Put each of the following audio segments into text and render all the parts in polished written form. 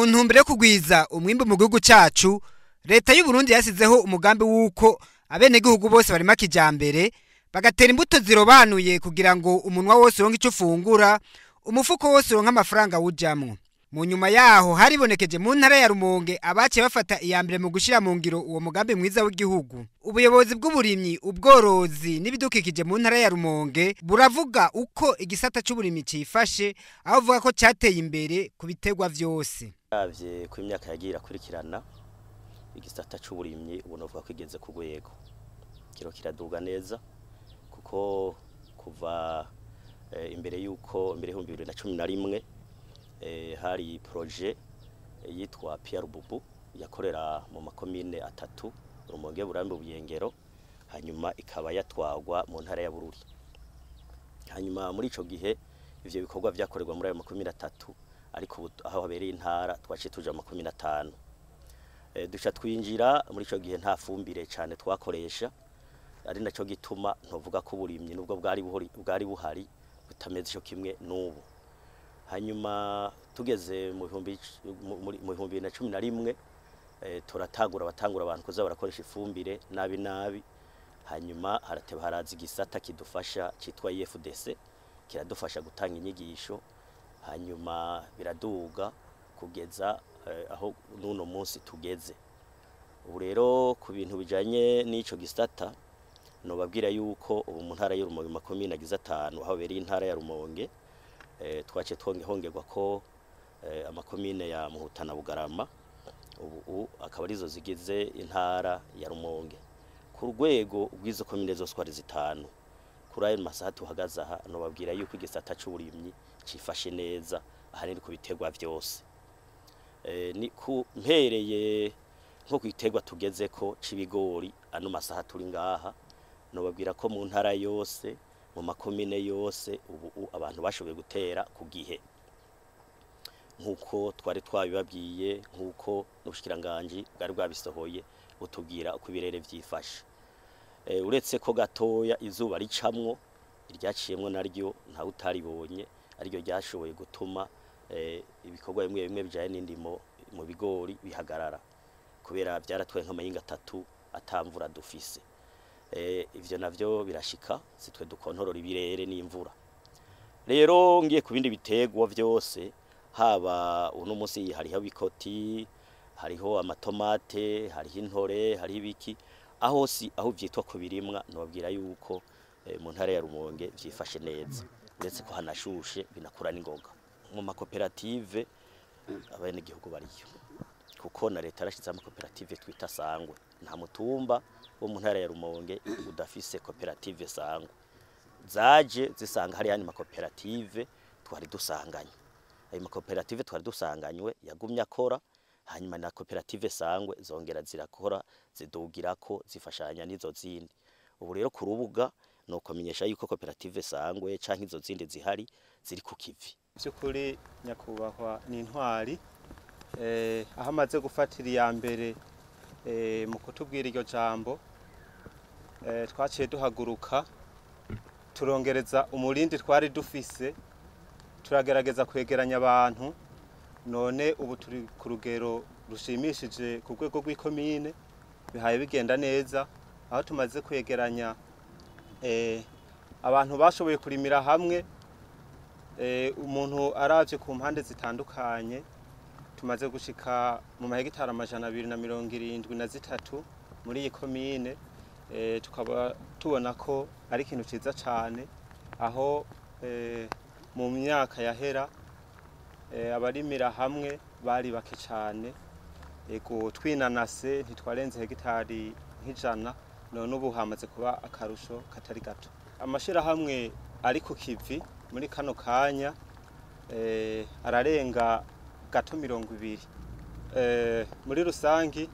Mu ntumbero yo kugwiza umwimbu mu gihugu cyacu, Leta y'u Burundi yasizeho umugambi w'uko abenegihugu bose barima kijambere, bagatera imbuto zirobanuye kugira ngo umunwa wose uronke ico ufungura, umufuko wose uronke amafaranga wujamwo. Mu nyuma yaho haribonekeje mu ntara ya Rumonge abaciye bafata iya mbere mu gushira mu ngiro uwo mugambi mwiza w'igihugu. Ubuyobozi bw'uburimyi, ubworozi n'ibidukikije mu ntara ya Rumonge buravuga uko igisata c'uburimyi cifashe, aho buvuga ko cateye imbere ku biterwa vyose. Uravye ko imyaka yagiye irakurikirana, igisata c'uburimyi ubu novuga ko igeze ku rwego kiro kiraduga neza, kuko kuva imbere yuko imbere 2011 hari projet yitwa Pierre Bubu yakorera mu makomine atatu: Rumonge, Burambi, Buyengero, hanyuma ikaba yatwagwa mu ntara ya Bururi. Hanyuma muri ico gihe ivyo bikorwa vyakorerwa muri ayo makomine atatu, ariko ubu aho habereye intara twaciye tuja mu makomine 5. Duca twinjira muri ico gihe nta fumbire cane twakoresha, ari naco gituma ntovuga ko uburimyi nubwo bwari buhari butameze ico kimwe n'ubu. Hanyuma tugeze mu 2011, turatangura batangura abantu kuza barakoresha ifumbire nabi nabi. Hanyuma harateba haraza igisata kidufasha citwa IFDC, kiradufasha gutanga inyigisho, hanyuma biraduga kugeza aho n'uno munsi tugeze. Ubu rero ku bintu bijanye n'ico gisata, nobabwira yuko ubu mu ntara y'Urumonge, makomine agize 5 aho bereye intara ya Rumonge, twaciye hongerwa ko amakomine ya Muhuta na Bugarama, ubu akaba arizo zigize intara ya Rumonge. Ku rwego rw'izo komine zose uko ari 5, kuri ayo masaha tuhagaze aha, nobabwira yuko igisata c'uburimyi cifashe neza ahanini ku biterwa vyose. Ni ku mpereye nko kwiterwa tugezeko c'ibigori, ano masaha turi ngaha, nobabwira ko mu ntara yose, mu makomine yose, ubu abantu bashoboye gutera ku gihe nkuko twari twabibabwiye, nkuko n'ubushikiranganji bwari bwabisohoye butubwira uko ibirere vyifashe. Uretse ko gatoya izuba ricamwo, iryaciyemwo naryo ntawe utaribonye, ariryo ryashoboye gutuma ibikorwa bimwe bimwe bijanye n'indimo mu bigori bihagarara, kubera vyaratwaye nk'amayinga 3 atamvura dufise. Ivyo navyo birashika, sitwe dukontorora ibirere n'imvura. Rero ngiye ku bindi biterwa vyose, haba uno munsi hariho ibikoti, hariho amatomate, hariho intore, hariho ibiki, aho si aho vyitwa ku birimwa, nobabwira yuko mu ntara ya Rumonge vyifashe neza, uretse ko hanashushe binakura n'ingoga. Mu makoperative abenegihugu bariyo, kuko na leta yarashizeho amakoperative twita Sangwe. Nta mutumba wo mu ntara ya Rumonge udafise koperative Sangwe. Zaje zisanga hari yandi makoperative twari dusanganywe. Ayo makoperative twari dusanganywe yagumye akora, hanyuma na koperative Sangwe zongera zirakora, zidugirako, zifashanya n'izo zindi. Ubu rero ku rubuga nuko menyesha yuko koperative Sangwe canke izo zindi zihari ziri ku kivi. By'ukuri nyakubahwa ni intwari, aho amaze gufatira iya mbere mu kutubwira iryo jambo, twaciye duhaguruka turongereza umurindi twari dufise, turagerageza kwegeranya abantu. None ubu turi ku rugero rushimishije ku rwego rw'ikomine, bihaye bigenda neza, aho tumaze kwegeranya abantu bashoboye kurimira hamwe. Umuntu aravye ku mpande zitandukanye, tumaze gushika mu mahegitari 273 muri iyi komine. Tukaba tubona ko ari ikintu ciza cane, aho mu myaka yahera abarimira hamwe bari bake cane. Ego, twinanase ntitwarenze hegitari nk'100, none ubu hamaze kuba akarusho katari gato. Amashirahamwe ari ku kivi muri kano kanya ararenga gato 20. Muri rusangi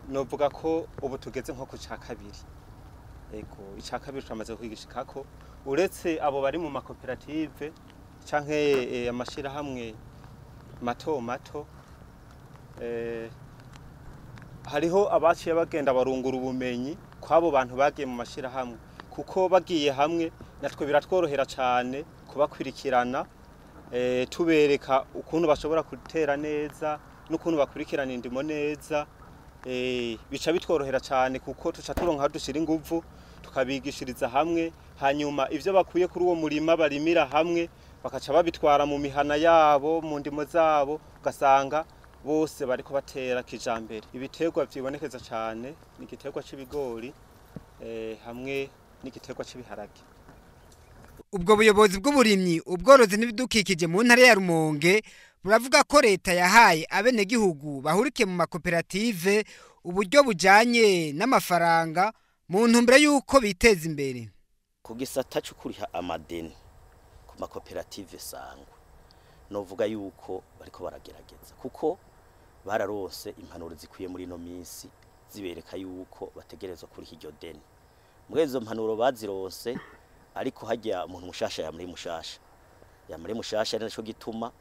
novuga ko ubu tugeze nko ku ca kabiri. Ego, ica kabiri turamaze kwigishikako, uretse abo bari mu makoperative canke amashirahamwe mato mato, hariho abaciye bagenda barungura ubumenyi kw'abo bantu bagiye mu mashirahamwe, kuko bagiye hamwe natwe biratworohera cane kubakwirikirana. Tubereka ukuntu bashobora gutera neza n'ukuntu bakurikirana indimo neza. Bica bitworohera cyane kuko tuca turonka aho dushira inguvu, tukabigishiriza hamwe, hanyuma ivyo bakuye kuri uwo murima barimira hamwe bakaca babitwara mu mihana yabo, mu ndimo zabo, ugasanga bose bariko batera kijambere. Ibiterwa vyibonekeza cyane ni igiterwa c'ibigori hamwe n'igiterwa c'ibiharage. Ubwo buyobozi bw'uburimyi, ubworozi n'ibidukikije mu ntara ya Rumonge buravuga ko leta yahaye abenegihugu bahurikiye mu makoperative uburyo bujanye n'amafaranga mu ntumbero y'uko biteza imbere. Ku gisata cyo kuriha amadeni ku makoperative sangwe, novuga yuko bariko baragerageza kuko bararose impanuro zikwiye muri ino minsi zibereka yuko bategerezwa kuriha iryo deni. Muri izo mpanuro bazirose, ariko hajya umuntu mushasha yamuri mushasha yamuri mushasha, ari naco gituma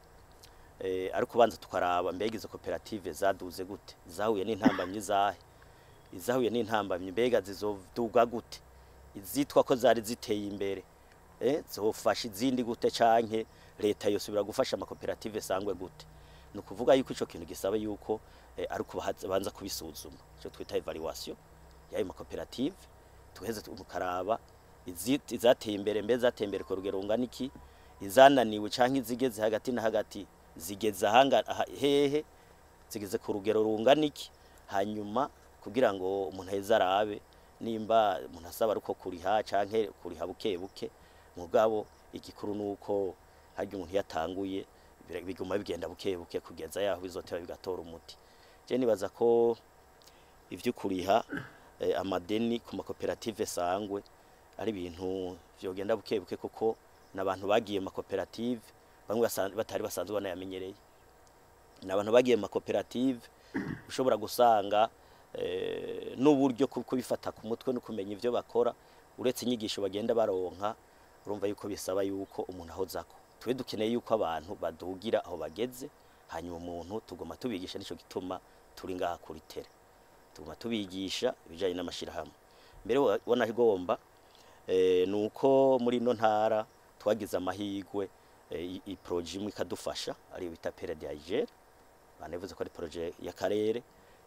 ariko banza tukaraba mbega izo koperative zaduze gute, zahuye n'intambamyi zahe, izahuye n'intambamyi mbega zizoduga gute, izitwa ko zari ziteye imbere zofasha izindi gute, canke leta yosubira gufasha amakoperative sangwe gute. Ni ukuvuga yuko ico kintu gisaba yuko ariko banza kubisuzuma, ico twita evaluation y'ayo makoperative, tuheze tukaraba izateye imbere mbe zateye imbere ku rugero rungana iki, izananiwe canke izigeze hagati na hagati zigeze ahanga hehe, zigeze ku rugero rungana iki, hanyuma kugira ngo umuntu aheze arabe nimba umuntu asaba ariko kuriha canke kuriha buke buke. Mugabo igikuru nuko harya umuntu yatanguye biguma bigenda buke buke kugeza yaho bizoteba bigatora umuti. Je nibaza ko ivyo kuriha amadeni ku makoperative sangwe ari ibintu vyogenda buke buke, kuko n'abantu bagiye mu makoperative bamwe batari basanzwe banayamenyereye. N'abantu bagiye mu makoperative ushobora gusanga n'uburyo kubifata ku mutwe no kumenya ivyo bakora, uretse inyigisho bagenda baronka, urumva yuko bisaba yuko umuntu ahozako. Twe dukeneye yuko abantu badugira aho bageze, hanyuma umuntu tugoma tubigisha, nico gituma turi ngaha kuri tere, tugoma tubigisha ibijanye n'amashirahamwe. Mbere wanagomba nuko muri ino ntara twagize amahirwe i projet imwe ikadufasha, ariyo bita PRDIGR. Banavuze ko ari projet y'akarere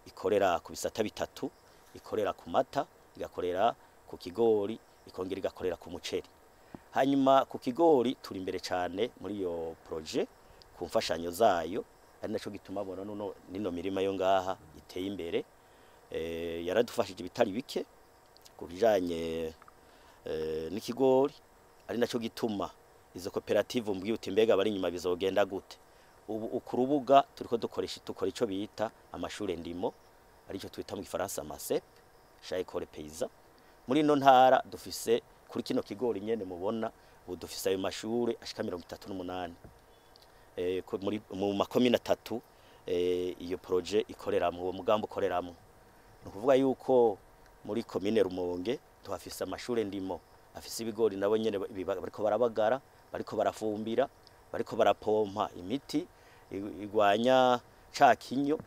ikorera ku bisata bitatu, ikorera ku mata, igakorera ku kigori, ikongera igakorera ku muceri. Hanyuma ku kigori turi imbere cyane muri iyo projet ku mfashanyo zayo, ari naco gituma bona nuno nino mirima yo ngaha iteye imbere. Yaradufashije ibitari bike ku bijanye n'ikigori, ari naco gituma izo koperative mbwiye uti mbega bari inyuma bizogenda gute. Ubu ku rubuga turiko dukoresha dukora ico bita amashure ndimo, arico twita mu gifaransa amasep champ école paysan. Muri ino ntara dufise kuri kino kigori nyene mubona ubu dufise ayo mashure ashika 38 muri mu makomine atatu iyo projet ikoreramwo, uwo mugambi ukoreramwo. Ni ukuvuga yuko muri komine Rumonge tuhafise amashure ndimo afise ibigori, nabo nyene bariko barabagara, bariko barafumbira, bariko barapompa imiti igwanya ca kinyo.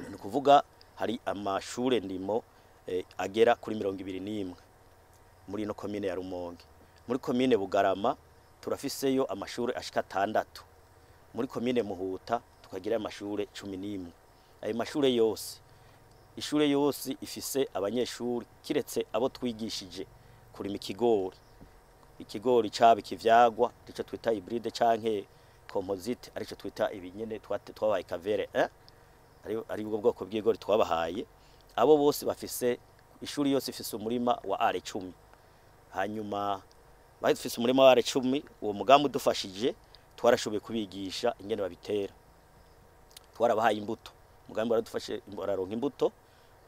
Ni ukuvuga hari amashure ndimo agera kuri 21 muri ino komine ya Rumonge. Muri komine Bugarama turafiseyo amashure ashika 6, muri komine Muhuta tukagira amashure 11. Ayo mashure yose, ishure yose ifise abanyeshuri kiretse abo twigishije kurima ikigori, ikigori caba ikivyagwa arico twita hybride canke composite, arico twita ibinyene twabaye kavere ari ubwo bwoko bw'igori twabahaye. Abo bose bafise ishuri yose ifise umurima wa are 10. Hanyuma bafise umurima wa are 10, uwo mugambi udufashije twarashoboye kubigisha ingene babitera, twarabahaye imbuto, umugambi waradufashe bararonka imbuto,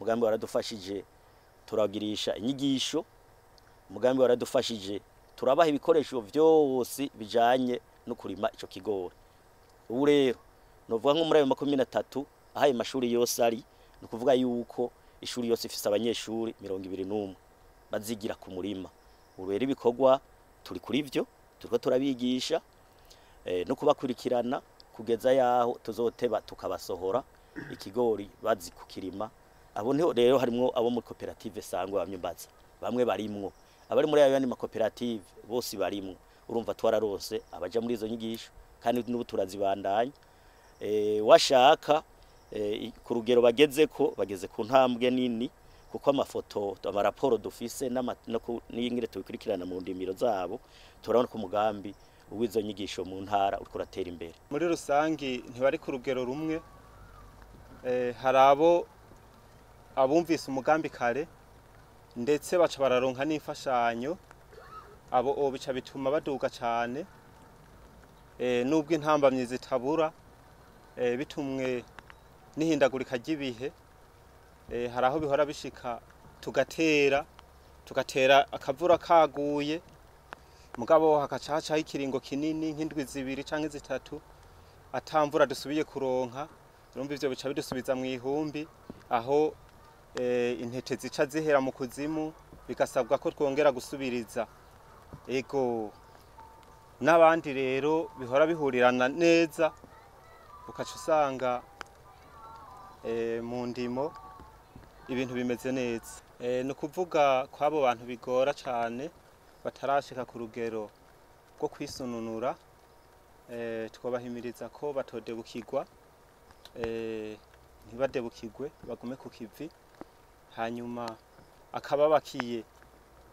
umugambi waradufashije turagirisha inyigisho, umugambi waradufashije turabaha ibikoresho vyose bijanye no kurima ico kigori. Ubu rero novuga nko muri ayo 23 ahaye mashuri yose ari, ni ukuvuga yuko ishuri yose ifise abanyeshuri 21 bazigira ku murima. Ubu rero ibikorwa turi kuri vyo, turiko turabigisha no kubakurikirana kugeza yaho tuzoteba tukabasohora ikigori bazi kukirima. Abo niho rero harimwo abo muri koperative sangwe bamyumbaza, bamwe barimwo, abari muri ayo yandi makoperative bose barimwo. Urumva twararose abaja muri izo nyigisho kandi n'ubu turazibandanya. Washaka ku rugero bageze ko bageze ku ntambwe nini, kuko amafoto, amaraporo dufise n'ingene tubikurikirana mu ndimiro zabo, turabona ko umugambi w'izo nyigisho mu ntara uriko uratera imbere. Muri rusangi ntibari ku rugero rumwe. Hari abo abumvise umugambi kare ndetse baca bararonka n'imfashanyo, abo bica bituma baduga cane. Nubwo intambamyi zitabura, bitumwe n'ihindagurika ry'ibihe, hari aho bihora bishika tugatera akavura kaguye, mugabo hakaca hacaho ikiringo kinini nk'indwi 2 canke 3 atamvura dusubiye kuronka. Urumva ivyo bica bidusubiza mu ihumbi, aho intete zica zihera mu kuzimu, bigasabwa ko twongera gusubiriza. Ego n'abandi rero bihora bihurirana neza, ukaca usanga mu ndimo ibintu bimeze neza. Ni ukuvuga ko abo bantu bigora cane batarashika ku rugero rwo kwisununura, twobahimiriza ko batodebukirwa, ntibadebukirwe, bagume ku kivi, hanyuma akababakiye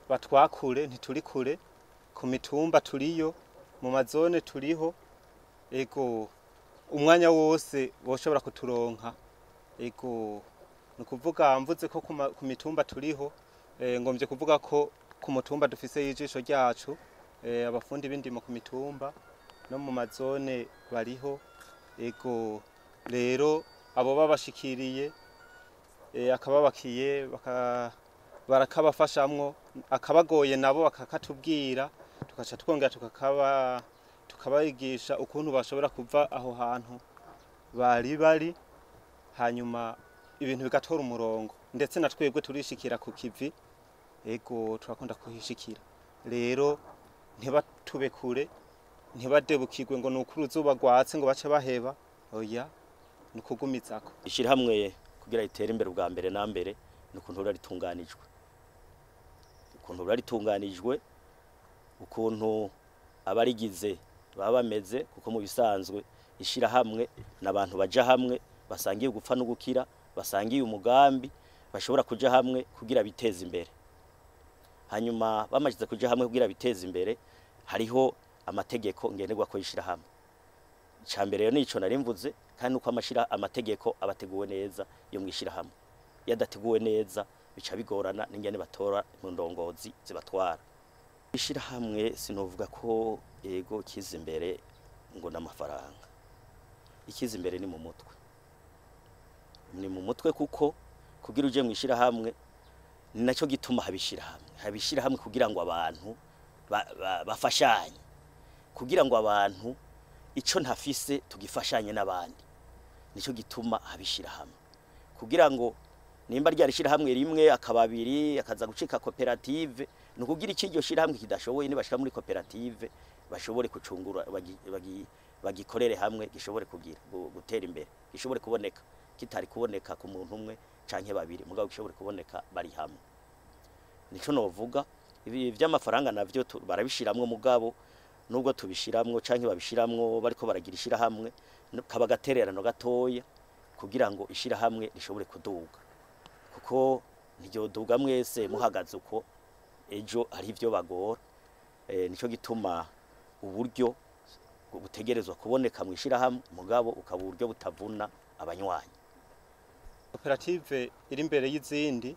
batwakure, ntituri kure, ku mitumba turiyo, mu mazone turiho. Ego umwanya wose boshobora kuturonka. Ego ni ukuvuga mvuze ko ku mitumba turiho, ngomvye kuvuga ko ku mutumba dufise ijisho ryacu, abafundi b'indimo ku mitumba no mu mazone bariho. Ego rero abo babashikiriye, akababakiye barakabafashamwo, akabagoye nabo bakakatubwira, tukaca twongera tukabayigisha ukuntu bashobora kuva aho hantu bari, hanyuma ibintu bigatora umurongo. Ndetse na twebwe turishikira ku kivi, ego turakunda kuhishikira. Rero ntibatube kure, ntibadebukirwe ngo nuko uruzuba rwatse ngo bace baheba, oya, ni ukugumizako. Ishirahamwe kugira ritere imbere ubwa mbere na mbere ni ukuntu raritunganijwe, ukuntu raritunganijwe, ukuntu abarigize baba bameze, kuko mu bisanzwe ishirahamwe n'abantu baja hamwe basangiye gupfa no gukira, basangiye umugambi, bashobora kuja hamwe kugira biteze imbere. Hanyuma bamaze kuja hamwe kugira biteze imbere, hariho amategeko ngenerwa ko ishirahamwe. Icambere rero nico narimvuze, kandi uko amategeko abateguwe neza yo mwishirahamwe. Yadateguwe neza bica bigorana n'ingene batora mu ndongozi zibatwara. Ishirahamwe sinovuga ko ego kiza imbere ngo n'amafaranga. Ikiza imbere ni mu mutwe. Ni mu mutwe, kuko kugira uje mwishirahamwe ni naco gituma habishirahamwe. Habishirahamwe kugira ngo abantu bafashanye, kugira ngo abantu ico ntafise tugifashanye n'abandi. Nico gituma habishirahamwe, kugira ngo nimba ryari shirahamwe rimwe akababiri akaza gucika koperative, ni kugira ikiryo shirahamwe kidashoboye nibashika muri koperative bashobore kucungura, bagikorere hamwe, gishobore kugira gutera imbere, gishobore kuboneka kitari kuboneka ku muntu umwe canke babiri, mugabo gishobore kuboneka bari hamwe. Nico novuga. Ibi vy'amafaranga navyo barabishiramwo, mugabo nubwo tubishiramwo canke babishiramwo bariko baragira ishirahamwe, kaba gatererano gatoya kugira ngo ishirahamwe rishobore kuduga, kuko ntiryoduga mwese muhagaze uko ejo hari ivyo bagora. Nico gituma uburyo butegerezwa kuboneka mu ishirahamwe, mugabo ukaba uburyo butavuna abanywanyi. Koperative iri imbere y'izindi,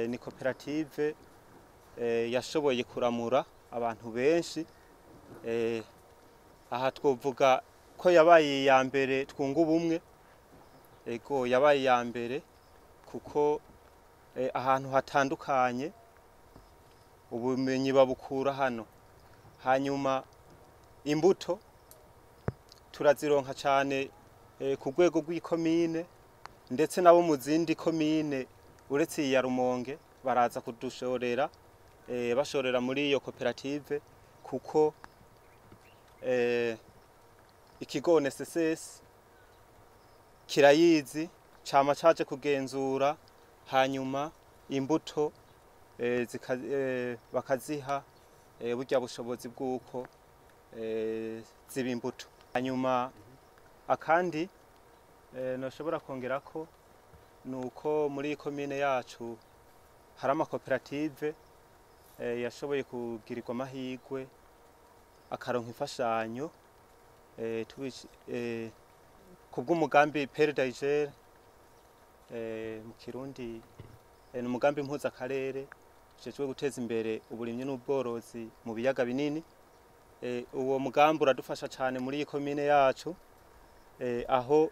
ni koperative yashoboye kuramura abantu benshi. Aha twovuga ko yabaye iya mbere twunga ubumwe. Ego yabaye iya mbere kuko ahantu hatandukanye ubumenyi babukura hano. Hanyuma imbuto turazironka cyane ku rwego rw'ikomine, ndetse nabo mu zindi komine uretse iya Rumonge baraza kudushorera, bashorera muri iyo koperative, kuko ikigo NSS kirayizi, cama caje kugenzura, hanyuma imbuto bakaziha burya bushobozi bw'uko ziba imbuto. Hanyuma akandi noshobora kongera ko nuko muri komine yacu hari amakoperative yashoboye kugirirwa amahirwe akaronka imfashanyo kubw'umugambi PERDIGER mu Kirundi ni umugambi mpuzakarere ujejwe guteza imbere uburimyi n'ubworozi mu biyaga binini. Uwo mugambi uradufasha cyane muri iyi komine yacu, aho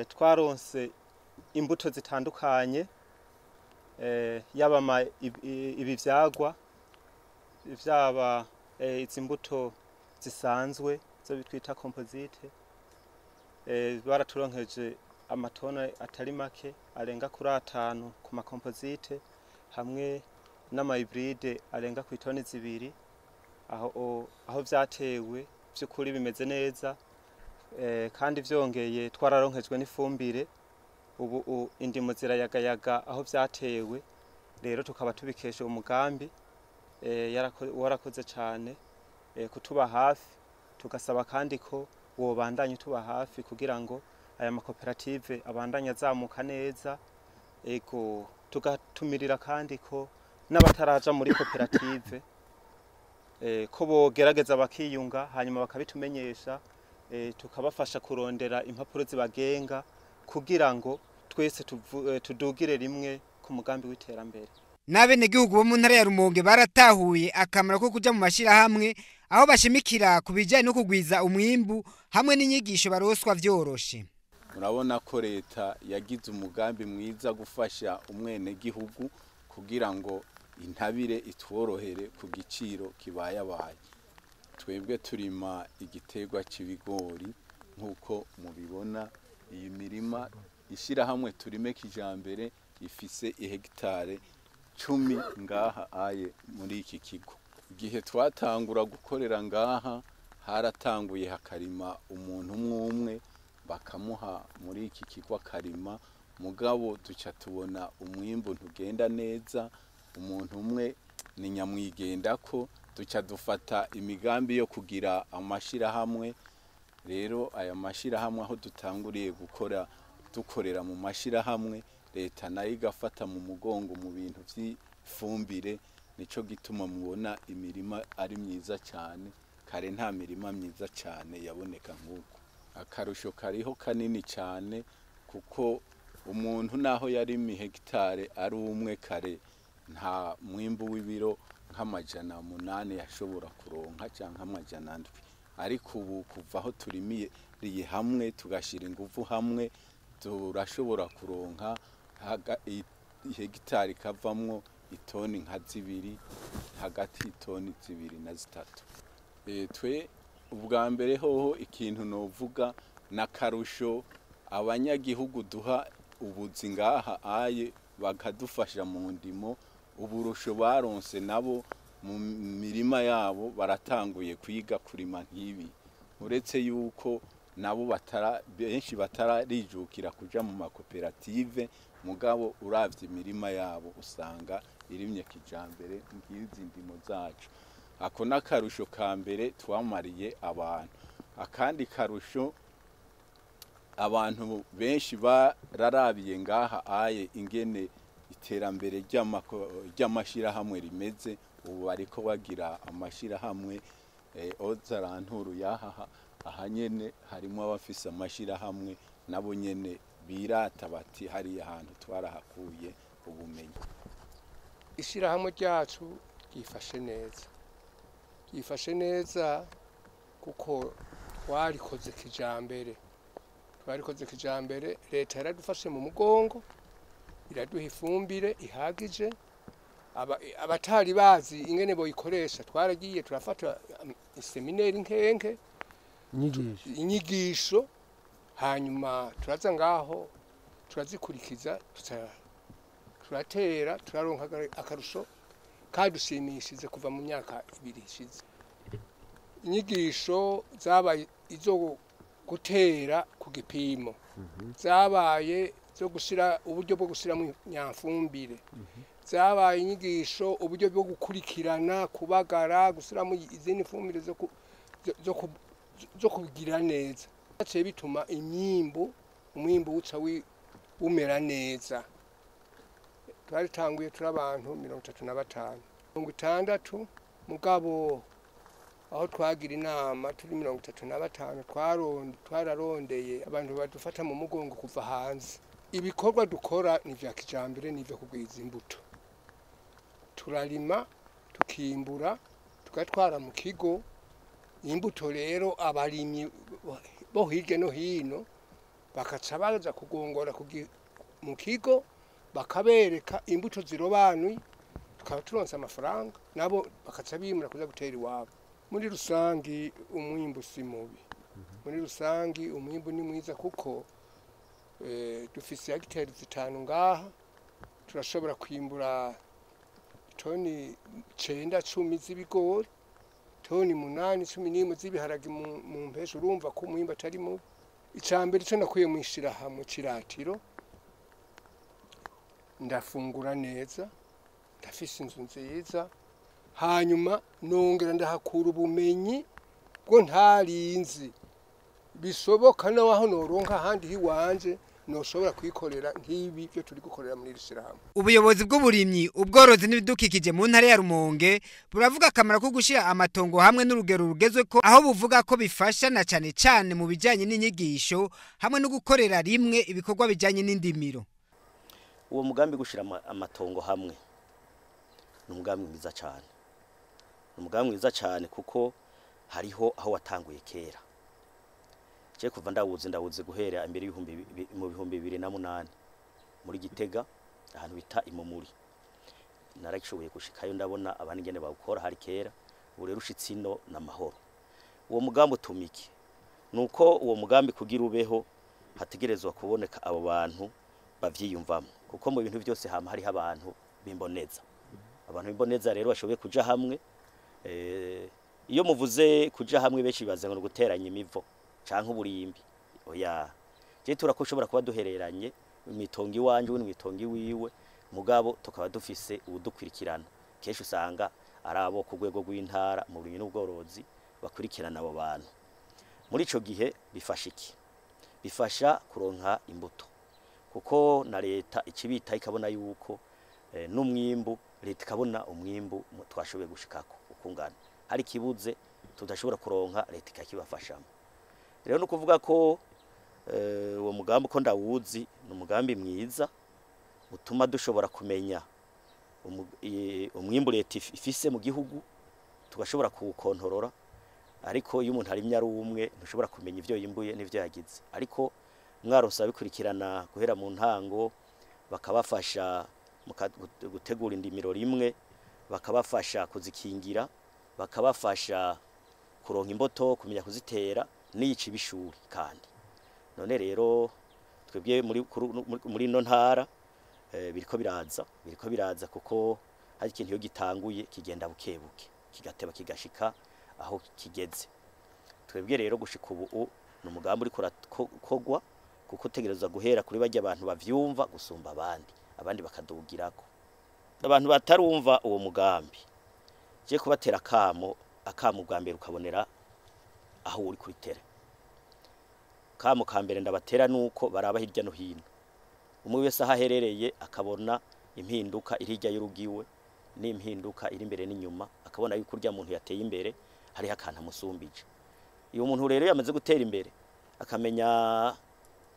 twaronse imbuto zitandukanye, yaba ibi vyagwa, vyaba izi mbuto zisanzwe zo bitwita composite. Baraturonkeje amatona atari make arenga kuri 5 ku makomposite, hamwe n'amahybride arenga ku itoni 2. Aho vyatewe vy'ukuri bimeze neza, kandi vyongeye twararonkejwe n'ifumbire. Ubu indimo zirayagayaga aho vyatewe, rero tukaba tubikesha umugambi warakoze cyane kutuba hafi. Tugasaba kandi ko wobandanye tuba hafi kugira ngo aya makoperative abandanye azamuka neza. Ego tugatumirira kandi ko n'abataraja muri koperative ko bogerageza bakiyunga, hanyuma bakabitumenyesha, tukabafasha kurondera impapuro zibagenga kugira ngo twese tudugire rimwe ku mugambi w'iterambere. N'abenegihugu bo mu ntara ya Rumonge baratahuye akamaro ko kuja mu mashirahamwe, aho bashimikira ku bijanye no kugwiza umwimbu hamwe n'inyigisho baroswa vyoroshe. Murabona ko leta yagize umugambi mwiza gufasha umwenegihugu kugira ngo intabire itworohere ku giciro kibayabaye. Twebwe turima igiterwa c'ibigori nk'uko mubibona. Iyi mirima ishirahamwe Turime Kijambere ifise ihegitare 10 ngaha aye muri iki kigo. Igihe twatangura gukorera ngaha haratanguye hakarima umuntu umwe bakamuha muri iki kigo akarima, mugabo duca tubona umwimbu ntugenda neza, umuntu umwe ni nyamwigendako. Duca dufata imigambi yo kugira amashirahamwe. Rero aya mashirahamwe aho dutanguriye gukora dukorera mu mashirahamwe, leta nayo igafata mu mugongo mu bintu vy'ifumbire. Nico gituma mubona imirima ari myiza cyane. Kare nta mirima myiza cyane yaboneka nk'uko. Akarusho kariho kanini cyane, kuko umuntu naho yari hegitare ari umwe kare nta mwimbu w'ibiro nk'800 yashobora kuronka cyangwa 700, ariko ubu kuva aho turimiye hamwe tugashira ingufu hamwe turashobora kuronka hegitari kavamwo itoni nka 2, hagati itoni 2 na 3. Twe ubwa mbere hoho ikintu novuga n'akarusho abanyagihugu duha ubuzi ngaha aye bakadufasha mu ndimo. Uburusho baronse nabo mu mirima yabo baratanguye kwiga kurima nk'ibi, uretse yuko nabo benshi batararijukira kuja mu makoperative, mugabo uravye imirima yabo usanga irimye kijambere nk'izi ndimo zacu. Ako n'akarusho ka mbere twamariye abantu. Akandi karusho, abantu benshi bararabiye ngaha aye ingene iterambere ry'amashirahamwe rimeze. Ubu bariko bagira amashirahamwe ozaranturu yahaha aha nyene harimo abafise amashirahamwe nabo nyene birata bati hariya hantu twarahakuye ubumenyi. Ishirahamwe ryacu ryifashe neza, ryifashe neza kuko twarikoze kijambere, twarikoze kijambere. Leta yaradufashe mu mugongo, iraduha ifumbire ihagije. Abatari bazi ingene boyikoresha twaragiye turafata seminari nkenke inyigisho, hanyuma turaza ngaho turazikurikiza, turatera turaronka akarusho kadushimishije kuva mu myaka 2 ishize. Inyigisho zabaye izo gutera ku gipimo, zabaye zo gushira uburyo bwo gushiramo nyamfumbire, zabaye inyigisho uburyo bwo gukurikirana, kubagara, gushiramo izindi fumbire zo kugira neza. Byaciye bituma umwimbu uca umera neza. Twaritanguye turi abantu 35, 60, mugabo aho twagira inama turi 35 twararondeye abantu badufata mu mugongo kuva hanze. Ibikorwa dukora ni vya kijambere, ni vyo kugwiza imbuto. Turarima, tukimbura, tugatwara mu kigo imbuto. Rero abarimyi bo hirya no hino bakaca baza kugongora mu kigo, bakabereka imbuto zirobanuye, tukaba turonse amafaranga, nabo bakaca bimura kuza gutera iwabo. Muri rusangi umwimbu si mubi, muri rusangi umwimbu ni mwiza, kuko dufise hegitari 5 ngaha, turashobora kwimbura toni 9, 10 z'ibigori, toni 8, 11 z'ibiharage mu mpesha. Urumva ko umwimbu atari mubi. Icambere ico nakuye mw'ishirahamwe Ciratiro, ndafungura neza, ndafise inzu nziza, hanyuma nongera ndahakura ubumenyi bwo ntarinzi bishoboka naho noronka ahandi hiwanje noshobora kwikorera nk'ibi byo turi gukorera muri iri shirahamwe. Ubuyobozi bw'uburimyi, ubworozi n'ibidukikije mu ntara ya Rumonge buravuga akamaro ko gushira amatongo hamwe n'urugero rugezwe ko, aho buvuga ko bifasha na cane cane mu bijanye n'inyigisho hamwe no gukorera rimwe ibikorwa bijanye n'indimiro. Uwo mugambi gushira amatongo hamwe ni umugambi mwiza cyane, ni umugambi mwiza cyane kuko hariho aho watanguye kera. Je kuva ndawuzi guhera imbere mu 2008 muri Gitega, ahantu bita Imumuri, naragishoboye gushikayo, ndabona abandi ngene bawukora hari kera. Ubu rero ushitse ino na mahoro. Uwo mugambi utumiki nuko uwo mugambi kugira ubeho hategerezwa kuboneka abo bantu bavyiyumvamo, kuko mu bintu byose hama hariho abantu bimboneza. Abantu bimboneza rero bashoboye kuja hamwe. Iyo muvuze kuja hamwe benshi bibaza ngo guteranya imivo canke uburimbi. Oya, je turakoshobora kuba duhereranye imitongo iwanje n'imitongo iwiwe, mugabo tukaba dufise ubudukurikirana. Kenshi usanga ari abo ku rwego rw'intara mu burimyi n'ubworozi bakurikirana abo bantu. Muri ico gihe bifasha iki? Bifasha kuronka imbuto, kuko na leta ikibita ikabona yuko n'umwimbu, leta ikabona umwimbu twashoboye gushikako ukungana, hari kibuze tudashobora kuronka, leta ikakibafashamo. Rero no kuvuga ko uwo mugambi ko ndawuzi ni umugambi mwiza utuma dushobora kumenya umwimbu leta ifise mu gihugu, tugashobora kuwukontorora. Ariko iyo umuntu arimye ari umwe ntushobora kumenya ivyo yimbuye n'ivyo yagize, ariko mwaronse abikurikirana guhera mu ntango, bakabafasha gutegura indimiro rimwe, bakabafasha kuzikingira, bakabafasha kuronka imbuto, kumenya kuzitera n'iyica ibishuri. Kandi none rero twebwe muri ino ntara biriko biraza, kuko hari ikintu iyo gitanguye kigenda bukebuke, kigateba kigashika aho kigeze. Twebwe rero gushika ubu ni umugambi uriko urakogwa, kuko utegerezwa guhera kuri barya abantu bavyumva gusumba abandi, abandi bakadugirako. Abantu batarumva uwo mugambi, je kubatera akamo bwa mbere ukabonera aho uri kuritera. Kamo ka mbere ndabatera nuko baraba hirya no hino, umwe wese aho aherereye akabona impinduka iri hirya y'urugiwe n'impinduka iri imbere n'inyuma, akabona yuko urya muntu yateye imbere hariho akantu amusumbije. Iyo umuntu rero yamaze gutera imbere akamenya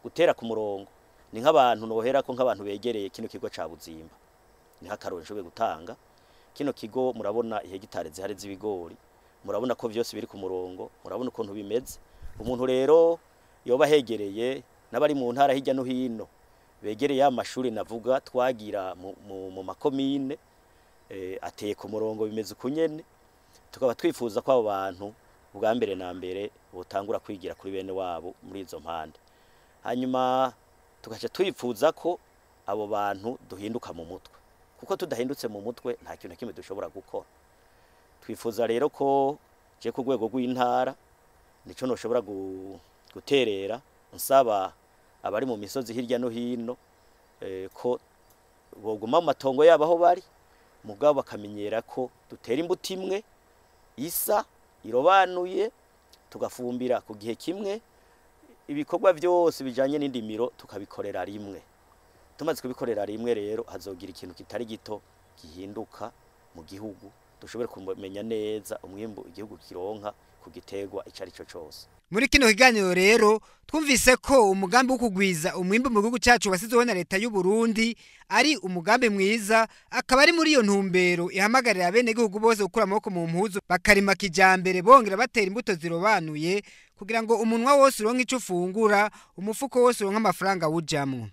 gutera ku murongo, ni nk'abantu nohera ko nk'abantu begereye kino kigo ca Buzimba, ni nk'akarorero nshoboye gutanga. Kino kigo murabona ihegitare zihari z'ibigori, murabona ko vyose biri ku murongo, murabona ukuntu bimeze. Umuntu rero yoba hegereye n'abari mu ntara hirya no hino begereye amashuri navuga twagira mu makomine, ateye ku murongo bimeze ukunyene. Tukaba twifuza ko abo bantu bwa mbere na mbere botangura kwigira kuri bene wabo muri izo mpande, hanyuma tugaca twifuza ko abo bantu duhinduka mu mutwe, kuko tudahindutse mu mutwe nta kintu na kimwe dushobora gukora. Twifuza rero ko je ku rwego rw'intara nico noshobora guterera nsaba abari mu misozi hirya no hino ko boguma mu matongo yabo aho bari, mugabo bakamenyera ko dutera imbuto imwe isa irobanuye, tugafumbira ku gihe kimwe, ibikorwa byose bijanye n'indimiro tukabikorera rimwe. Tumaze kubikorera rimwe rero hazogira ikintu kitari gito gihinduka mu gihugu, dushobore kumenya neza umwimbu igihugu kironka ku giterwa ico ari cyo cose. Muri kino kiganiro rero twumvise ko umugambi wo kugwiza umwimbu mu gihugu cyacu wasizweho na leta y'u Burundi ari umugambi mwiza, akaba ari muri iyo ntumbero ihamagarira abenegihugu bose gukura amaboko mu mpuzu bakarima kijambere, bongera batera imbuto zirobanuye kugira ngo umunwa wose uronke ico ufungura, umufuko wose uronke amafaranga wujamwo.